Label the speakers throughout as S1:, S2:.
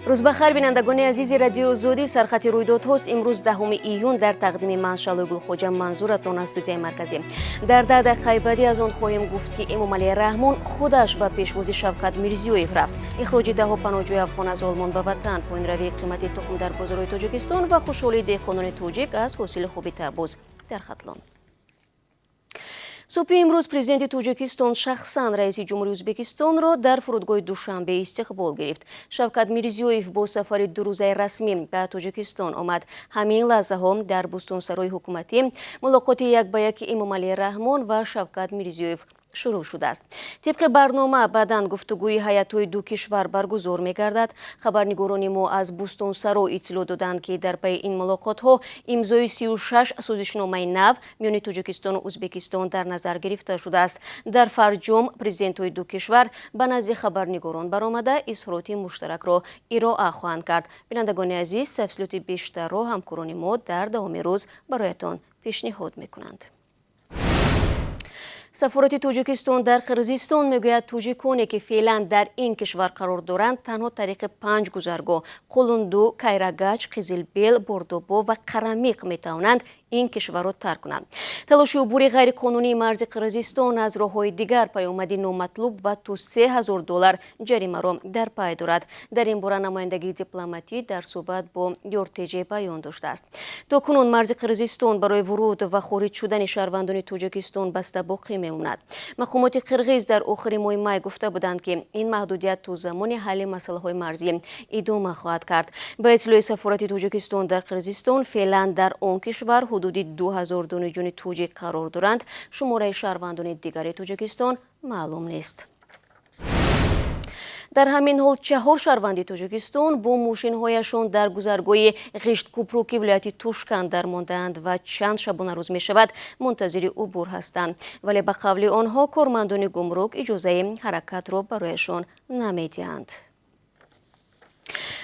S1: Рӯз ба хайр, бинандагони азизи Радиои Озодӣ. Сархати рӯйдодҳост имрӯз, 10 июн, дар тақдими ман, Шалои Гулхоҷа. Манзуратон аз студияи марказӣ. Дар 10 дақиқаи баъдӣ аз он хоҳем гуфт, ки Эмомалӣ Раҳмон худаш ба пешвози Шавкат Мирзиёев рафт, ихроҷи даҳо паноҳҷӯи афғон аз Олмон ба ватан, поинравии қимати тухм дар бозорҳои Тоҷикистон ва хушҳолии деҳқонони тоҷик аз ҳосили хуби тарбуз дар Хатлон. Субҳи имрӯз президенти Тоҷикистон шахсан раиси ҷумҳури Ӯзбекистонро дар фурудгоҳи Душанбе истиқбол гирифт. Шавкат Мирзиёев бо сафари дурӯзаи расмӣ ба Тоҷикистон омад. Ҳамин лаҳзаҳо дар Бӯстонсарои ҳукуматӣ мулоқоти як ба яки Эмомалӣ Раҳмон ва Шавкат Мирзиёев шурӯъ шудааст. Тибқи барнома, баъдан гуфтугӯи ҳайатҳои ду кишвар баргузор мегардад. Хабарнигорони мо аз Бӯстонсаро иттилоъ доданд, ки дар пайи ин мулоқотҳо имзои 36 созишномаи нав миёни Тоҷикистону Ӯзбекистон дар назар гирифта шудааст. Дар фарҷом президентҳои ду кишвар ба назди хабарнигорон баромада, изҳороти муштаракро ироа хоҳанд кард. Бинандагони азиз, тафсилоти бештарро ҳамкорони мо дар давоми рӯз бароятон пешниҳод мекунанд. Сафорати Тоҷикистон дар Қирғизистон мегӯяд, тоҷиконе ки феълан дар ин кишвар қарор доранд, танҳо тариқи панҷ гузаргоҳ: Қулунду, Кайрагач, Қизилбел, Бордобо ва Қарамиқ метавонанд ин кишварро тарк кунанд. Талоши убури ғайриқонунии марзи Қирғизистон аз роҳҳои дигар паёмади номатлуб ва то 3000 доллар ҷаримаро дар пай дорад. Дар ин бора намояндагии дипломатӣ дар суҳбат бо Ёртеҷе баён доштааст. То кунун марзи Қирғизистон барои вуруд ва хориҷ шудани шаҳрвандони Тоҷикистон баста боқӣ мемонад. Мақомоти қирғиз дар охири моҳи май гуфта буданд, ки ин маҳдудият то замони ҳалли масъалаҳои марзӣ идома хоҳад кард. Ба иттилои сафорати Тоҷикистон дар Қирғизистон, феълан дар он кишвар ҳудуди 2000 донишҷӯни тоҷик қарор доранд. Шумораи шаҳрвандони дигари Тоҷикистон маълум нест. Дар ҳамин ҳол, чаҳор шаҳрванди Тоҷикистон бо мошинҳояшон дар гузаргоҳи Ғишткупруки вилояти Тошканд дармондаанд ва чанд шабонарӯз мешавад, мунтазири убур ҳастанд, вале ба қавли онҳо кормандони гумрук иҷозаи ҳаракатро барояшон намедиҳанд.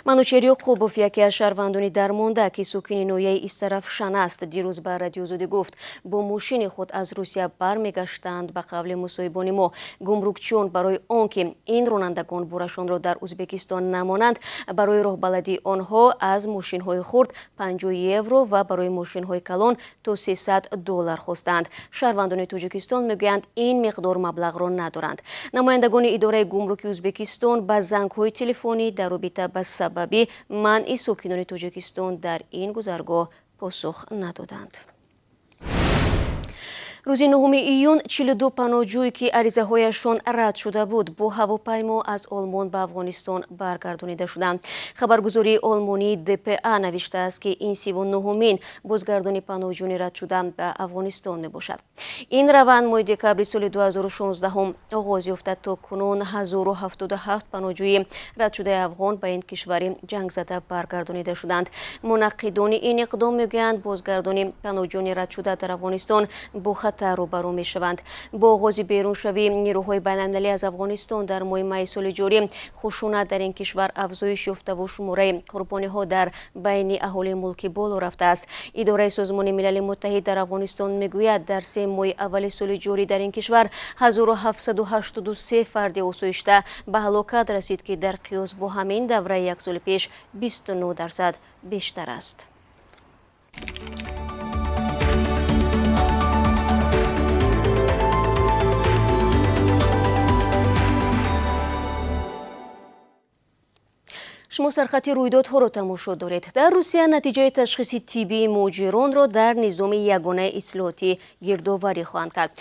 S1: Манучер Ёқубов, яке аз шаҳрвандони дармонда, ки сокини ноҳияи Истарафшан аст, дирӯз ба Радиои Озодӣ гуфт, бо мошини худ аз Русия бармегаштанд. Ба қавли мусоҳибони мо, гумрукчиён барои он ки ин ронандагон борашонро дар Ӯзбекистон намонанд, барои роҳбаладии онҳо аз мошинҳои хурд 50 евро ва барои мошинҳои калон то 300 доллар хостанд. Шаҳрвандони Тоҷикистон мегӯянд, ин миқдор маблағро надоранд. Намояндагони идораи гумруки Ӯзбекистон ба зангҳои телефонӣ дар робита ба сабаби манъи сокинони Тоҷикистон дар ин гузаргоҳ посух надоданд. Рӯзи 9 июн 42 паноҳҷӯй, ки аризаҳояшон рад шуда буд, бо ҳавопаймо аз Олмон ба Афғонистон баргардонида шуданд. Хабаргузории олмонии ДПА навиштааст, ки ин 39-умин бозгардони паноҳҷӯни радшуда ба Афғонистон мебошад. Ин раванд моҳи декабри соли 2016 оғоз ёфта, то кунун 1077 паноҳҷӯи радшудаи афғон ба ин кишвари ҷангзада баргардонида шуданд. Мунаққидони ин иқдом мегӯянд, бозгардони паноҳҷӯни радшуда дар Афғонистон бо хатар рӯбарӯ мешаванд. Бо оғози беруншавии нерӯҳои байналмилалӣ аз Афғонистон дар моҳи майи соли ҷорӣ, хушунат дар ин кишвар афзоиш ёфтаву шумораи қурбониҳо дар байни аҳолии мулкӣ боло рафтааст. Идораи Созмони Милали Муттаҳид дар Афғонистон мегӯяд, дар 3 моҳи аввали соли ҷорӣ дар ин кишвар 1783 фарди осоишта ба ҳалокат расид, ки дар қиёс бо ҳамин давраи як соли пеш 29% бештар аст. Шумо сархати рӯйдодҳоро тамошо доред. Дар Русия натиҷаи ташхиси тиббии муҳоҷиронро дар низоми ягонаи иттилоотӣ гирдоварӣ хоҳанд кард.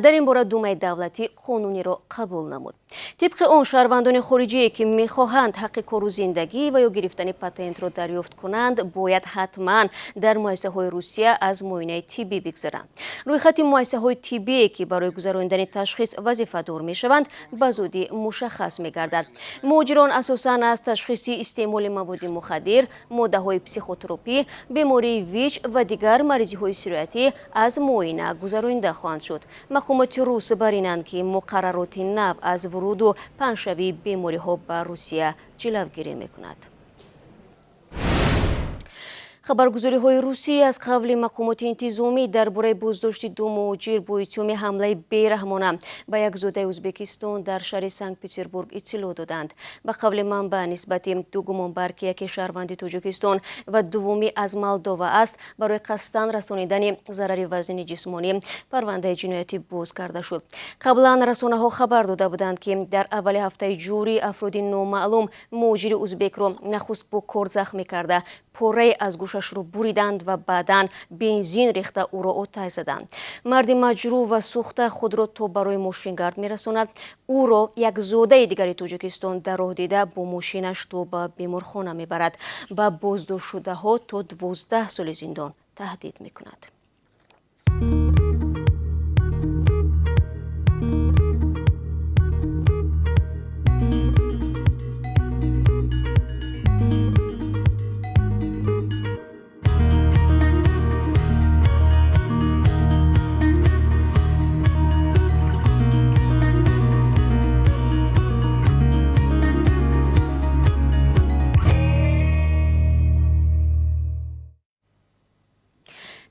S1: Дар ин бора Думаи давлатӣ қонуниро қабул намуд. Тибқи он, шаҳрвандони хориҷие, ки мехоҳанд ҳаққи кору зиндагӣ ва ё гирифтани патентро дарёфт кунанд, бояд ҳатман дар муассисаҳои Русия аз муоинаи тиббӣ бигзаранд. Рӯйхати муассисаҳои тиббие, ки барои гузаронидани ташхис вазифадор мешаванд, ба зудӣ мушаххас мегардад. Муҳоҷирон асосан аз ташхиси истеъмоли маводи мухаддир, моддаҳои психотропӣ, бемории ВИЧ ва дигар маризиҳои сироятӣ аз муоина гузаронида хоҳанд шуд. Мақомоти рус бар инанд, ки муқаррароти нав аз вуруду паҳншавии бемориҳо ба Русия ҷилавгирӣ мекунад. Хабаргузориҳои русӣ аз қавли мақомоти интизомӣ дар бораи боздошти ду муҳоҷир бо иттиҳоми ҳамлаи бераҳмона ба як зодаи Ӯзбекистон дар шаҳри Санкт-Петербург иттилоъ доданд. Ба қавли манбаъ, нисбати ду гумонбар, ки яке шаҳрванди Тоҷикистон ва дуввумӣ аз Молдова аст, барои қасдан расонидани зарари вазнини ҷисмонӣ парвандаи ҷиноятӣ боз карда шуд. Қаблан расонаҳо хабар дода буданд, ки дар аввали ҳафтаи ҷорӣ афроди номаълум муҳоҷири ӯзбекро нахуст бо кор захмӣ карда, порае аз гӯшашро буриданд ва баъдан бензин рехта ӯро оташ заданд. Марди маҷрӯҳ ва сӯхта худро то барои мошингард мерасонад. Ӯро як зодаи дигари Тоҷикистон дар роҳ дида, бо мошинаш то ба беморхона мебарад. Ба боздоштшудаҳо то 12 соли зиндон таҳдид мекунад.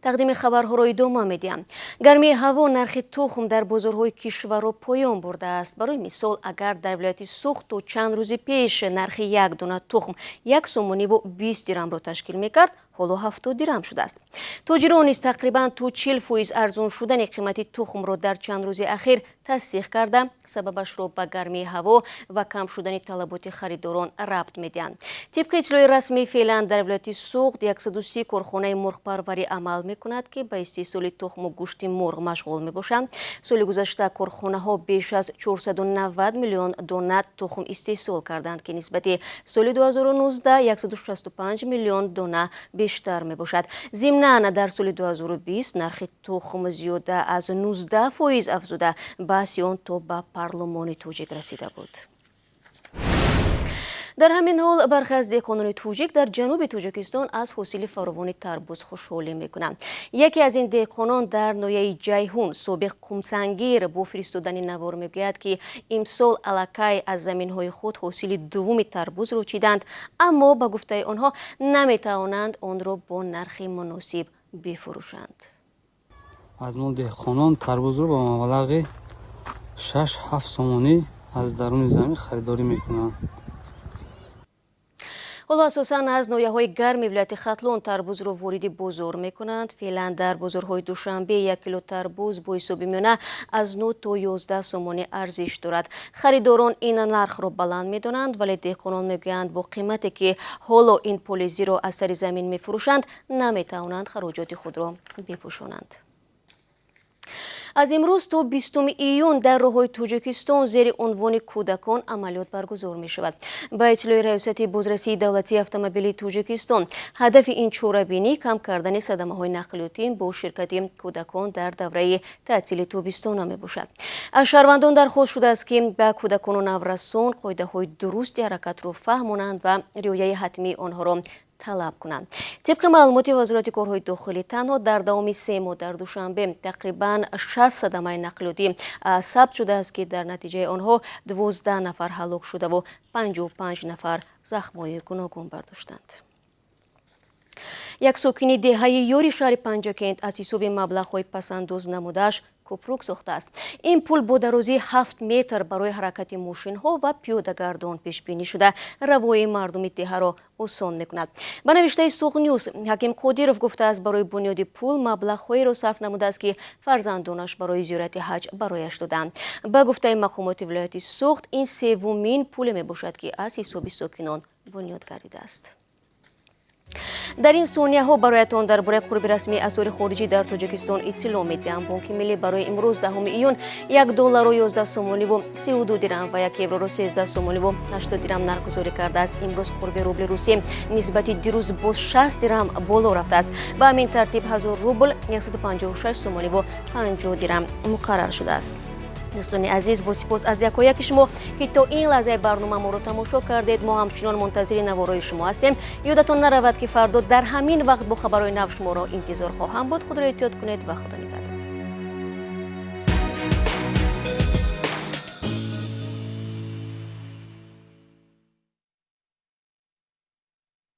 S1: Тақдими хабарҳоро идома медиҳам. Гармии ҳаво нархи тухм дар бозорҳои кишварро поён бурдааст. Барои мисол, агар дар вилояти Суғд то чанд рӯзи пеш нархи як дона тухм 1 сомониву 20 дирамро ташкил мекард, ҳоло 70 дирам шудааст. Тоҷирон низ тақрибан то 40% арзон шудани қимати тухмро дар чанд рӯзи ахир тасдиқ карда, сабабашро ба гармии ҳаво ва кам шудани талаботи харидорон рабт медиҳанд. Тибқи иттилои расмӣ, феълан дар вилояти Суғд 130 корхонаи мурғпарварӣ амал мекунад, ки ба истеҳсоли тухму гӯшти мурғ машғул мебошанд. Соли гузашта корхонаҳо беш аз 490 миллион дона тухм истеҳсол карданд, ки нисбати соли 2019 165 миллион дона бештар мебошад. Зимнан дар соли 2020 нархи тухм зиёда аз 19% афзуда, баҳси он то ба парлумони тоҷик расида буд. Дар ҳамин ҳол бархе аз деҳқонони тоҷик дар ҷануби Тоҷикистон аз ҳосили фаровони тарбуз хушҳолӣ мекунанд. Яке аз ин деҳқонон дар ноҳияи Ҷайҳун, собиқ Қумсангир, бо фиристодани навор мегӯяд, ки имсол аллакай аз заминҳои худ ҳосили дуввуми тарбузро чиданд, аммо ба гуфтаи онҳо наметавонанд онро бо нархи муносиб бифурӯшанд.
S2: Аз мо деҳқонон тарбузро ба маблағи 6-7 сомонӣ аз даруни замин харидорӣ мекунанд.
S1: Ҳоло асосан аз ноҳияҳои гарми вилояти Хатлон тарбузро вориди бозор мекунанд. Феълан дар бозорҳои Душанбе 1 кило тарбуз бо ҳисоби миёна аз 9 то 11 сомонӣ арзиш дорад. Харидорон ин нархро баланд медонанд, вале деҳқонон мегӯянд, бо қимате ки ҳоло ин полизиро аз сари замин мефурӯшанд, наметавонанд хароҷоти худро бипӯшонанд. Аз имрӯз то 20 июн дар роҳҳои Тоҷикистон зери унвони кӯдакон амалиёт баргузор мешавад. Ба иттилои Раёсати бозрасии давлатии автомобилии Тоҷикистон, ҳадафи ин чорабинӣ кам кардани садамаҳои нақлиётӣ бо ширкати кӯдакон дар давраи таътили тобистона мебошад. Аз шаҳрвандон дархост шудааст, ки ба кӯдакону наврасон қоидаҳои дурусти ҳаракатро фаҳмонанд ва риояи ҳатмии онҳоро талаб кунанд. Тибқи маълумоти Вазорати корҳои дохилӣ, танҳо дар давоми 3 моҳ дар Душанбе тақрибан 60 садамаи нақлиётӣ сабт шудааст, ки дар натиҷаи онҳо 12 нафар ҳалок шудаву 55 нафар захмҳои гуногун бардоштанд. Як сокини деҳаи Ёри шаҳри Панҷакент аз ҳисоби маблағҳои пасандоз намудааш кӯпрук сохтааст. Ин пул бо дарозии 7 метр барои ҳаракати мошинҳо ва пиёдагардон пешбинӣ шуда, равои мардуми деҳаро осон мекунад. Ба навиштаи Суғд Ньюс, Ҳаким Қодиров гуфтааст, барои бунёди пул маблағҳоеро сарф намудааст, ки фарзандонаш барои зиёрати ҳаҷ барояш доданд. Ба гуфтаи мақомоти вилояти Суғд, ин севумин пуле мебошад, ки аз ҳисоби сокинон бунёд гардидааст. Дар ин сонияҳо бароятон дар бораи қурби расмии асъори хориҷӣ дар Тоҷикистон иттилоъ медиҳам. Бонки миллӣ барои имрӯз 10 июн 1 долларро 11 сомониву 32 дирам ва 1 евроро 13 сомониву 80 дирам нархгузорӣ кардааст. Имрӯз қурби рубли русӣ нисбати дирӯз боз 60 дирам боло рафтааст. Ба ҳамин тартиб 1000 рубл 156 сомониву 50 дирам муқаррар шудааст. Дӯстони азиз, бо сипос аз якояки шумо, ки то ин лаҳзаи барнома моро тамошо кардед. Мо ҳамчунон мунтазири наворои шумо ҳастем. Ёдатон наравад, ки фардо дар ҳамин вақт бо хабарҳои нав шуморо интизор хоҳам буд. Худро эҳтиёт кунед ва Худо нигаҳдор.